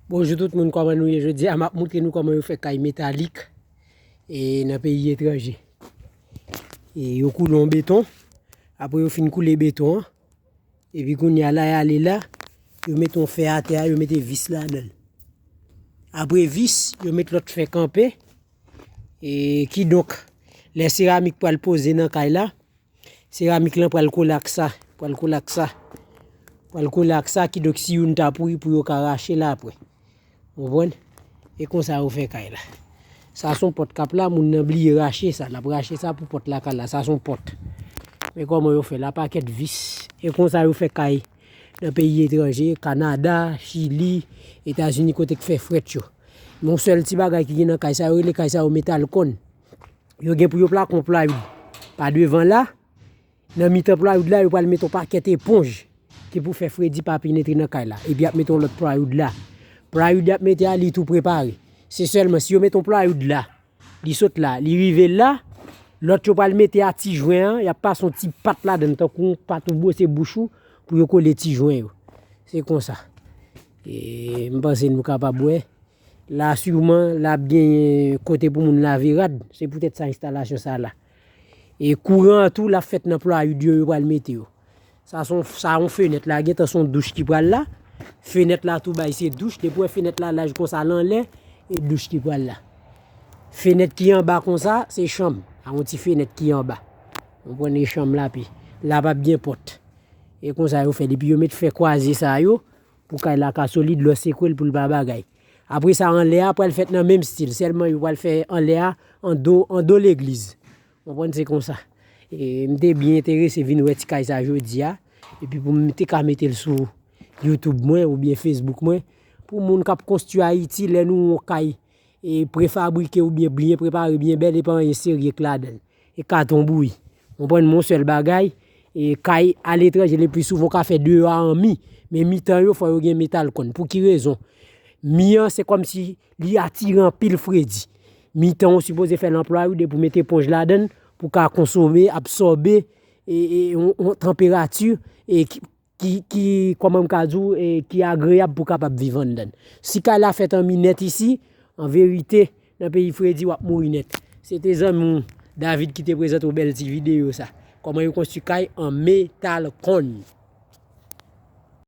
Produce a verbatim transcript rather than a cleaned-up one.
Bonjou tout moun, kòman nou ye? Jodi a m ap moutre nou kòman yo fè kay metalik e nan peyi etranje. E yo koule yon beton. Apre yo fin koule beton an, epi kounye a la y ale la, yo mete yon fè atè a, yo mete vis ladan l. Apre vis, yo met lòt fè kanpe. E kidonk, lè seramik pral poze nan kay la, seramik lan pral kole ak sa, pral kole ak sa, pral kole ak sa, kidonk si youn ta pouri pou yo ka rache l apre. Ou konprann? E konsa yo fè kay la. Sa se yon pòt k ap la, moun nan bliye rache sa, l ap rache sa pou pòt la ka la. Sa se yon pòt. Men kòman yo fè la, pakèt vis. E konsa yo fè kay nan peyi etranje, Kanada, Chili, Etazini, kote k fè frèt yo. Men yon sèl ti bagay ki gen nan kay sa, yo rele kay sa yo metal kòn. Yo gen pou yo plake yon plywood pa devan la. Nan mitan plywood la, yo pral mete yon pakèt eponj ki pou fè fredi pa penetre nan kay la. Epi y ap mete yon lòt plywood la. Plywood y ap mete a, li tou prepare. Se sèlman si yo mete yon plywood la, li sot la, li rive la, lòt yo pral mete a ti jwen an, y ap pase yon ti pat ladan l tankou yon pat ou bwose bouch ou pou yo kole ti jwen yo. Se konsa. E m panse nou kapab wè. La siman l ap genyen kote pou moun lave rad. Se poutèt sa enstalasyon sa la. E kouran an tou l ap fèt nan plywood yo yo pral mete yo. Sa se yon, sa yon fenèt la, gentan se yon douch ki pral la. Fenèt la tou bay se douch. Depi w wè fenèt la laj konsa l anlè, e douch ki pral la. Fenèt ki anba konsa, se chanm. A yon ti fenèt ki anba. Ou konprann, e chanm la pi. La p ap gen pòt. E konsa yo fè. Depi yo met fè kwaze sa yo, pou kay la ka solid, lè w sekwe l pou l pa bagay. Apre sa, anlè a pral fèt nan menm stil, sèlman yo pral fè anlè a an do, an do legliz. Ou konprann, se konsa. E m te byen enterese vin wè ti kay sa jodi a, epi pou m te ka mete l sou YouTube mwen oubyen Facebook mwen, pou moun k ap konstwi Ayiti, lè nou wè yon kay e prefabrike oubyen byen prepare, byen bèl, e pa anyen serye k ladan l. E katon bouyi. Ou konprann, men yon sèl bagay, e kay aletranje, le pli souvan, w ka fè deyò a an mi, men mitan yo, fò yo gen metal kòn. Pou ki rezon? Mi an, se kòmsi li atire anpil fredi. Mitan, ou sipoze fè l an plywood, epi w mete eponj ladan l, pou w ka konsome, absòbe, e, e, yon, yon tanperati, e ki, ki, ki, kòman m ka di w, e, ki agreyab pou w kapab viv anndan l. Si kay la fèt an mi nèt isi, an verite, nan peyi fredi, w ap mouri nèt. Se te zanmi w David ki te prezante w bèl ti videyo sa. Kòman yo konstwi kay an metal kòn.